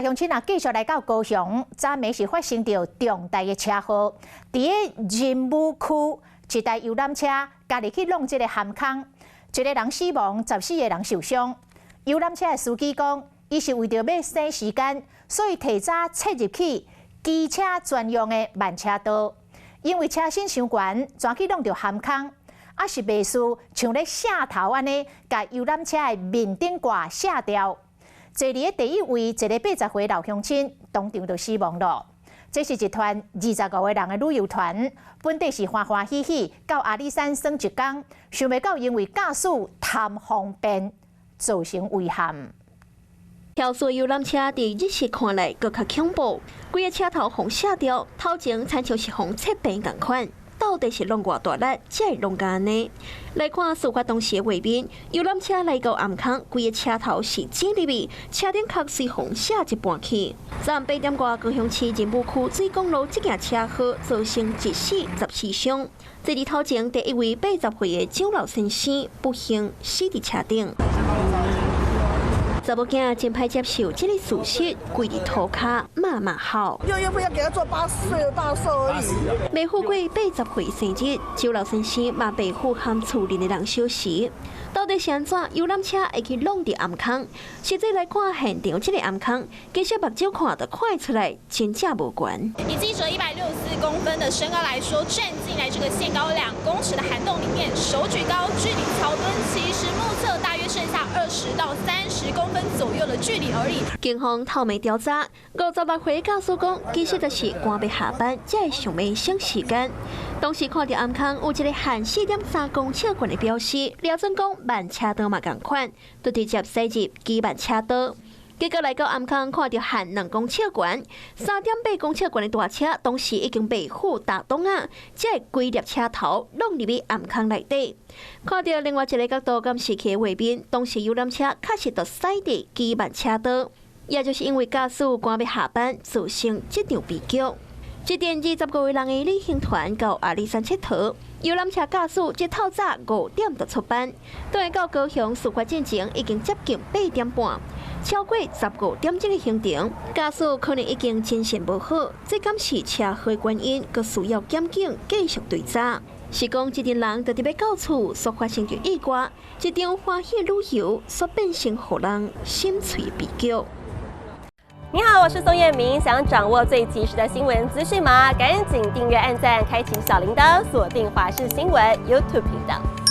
鄉親啊，繼續來到高雄，昨暝是發生著重大的車禍，佇个仁武區，一台遊覽車共入去挵這个涵空，一個人死亡，14個人受傷。遊覽車的司機講，伊是為著欲省時間，所以提早切入去機車專用的慢車道，因為車身傷懸，轉去挵著涵空，啊是袂輸像咧卸頭按呢，共遊覽車的面頂蓋卸掉。坐佇第一位，一个80歲老鄉親當場就死亡了。這是一團25個人的旅遊團，本底是歡歡喜喜到阿里山耍一工，想袂到因為駕駛貪方便，造成遺憾。超速遊覽車佇日式看來閣較恐怖，規个車頭予卸掉，頭前親像是予切平仝款。到底是挵偌大力，才會挵甲按呢？來看事發當時的畫面，遊覽車來到頷坑，規个車頭是剪入去，車頂殼隨予卸一半去。昨暗8點外，高雄市仁武區水公路這件車禍造成一死十四傷。坐佇頭前第一位80歲的蔣老先生不幸死佇車頂。查某囝真歹接受這个事實，跪佇塗跤罵罵哭。六月份要給他做80歲的大壽而已。袂赴過80歲生日，周老先生嘛袂赴和厝裡的人相辭。到底是按怎遊覽車會去挵佇頷坑？實際來看現場這个頷坑，其實目睭看就看會出來，真正無懸。以記者164公分的身高來說，站進來這個限高2公尺的涵洞裡面，手舉高，距離橋墩其實目測大約剩下20到30公分左右的距離而已。警方透明調查，56歲駕駛講，其實就是趕欲下班，才會想欲省時間。當時看著頷坑有一个限4.3公尺懸的標示，廖準講慢車道嘛仝款，就直接駛入機慢車道。結果來到頷坑，看著限2公尺懸、3.8公尺懸的大車，當時已經袂赴踏擋仔，才會規粒車頭挵入去頷坑內底。看著另外一个角度監視器的畫面，當時遊覽車確實就駛佇機慢車道，也就是因為駕駛趕欲下班，造成這場悲劇。這陣25個人的旅行團到阿里山𨑨迌，遊覽車駕駛這透早5點就出班，轉到高雄事發進前已經接近8點半，超過15點鐘的行程，駕駛可能已經精神無好，這敢是車禍原因，閣需要檢警繼續追查。是講這陣人就佇欲到厝，煞發生著意外，這場歡喜旅遊，煞變成予人心碎悲劇。你好，我是宋燕明，想掌握最及時的新聞資訊嗎？趕緊訂閱、按讚、開啟小鈴鐺，鎖定華視新聞 YouTube 頻道。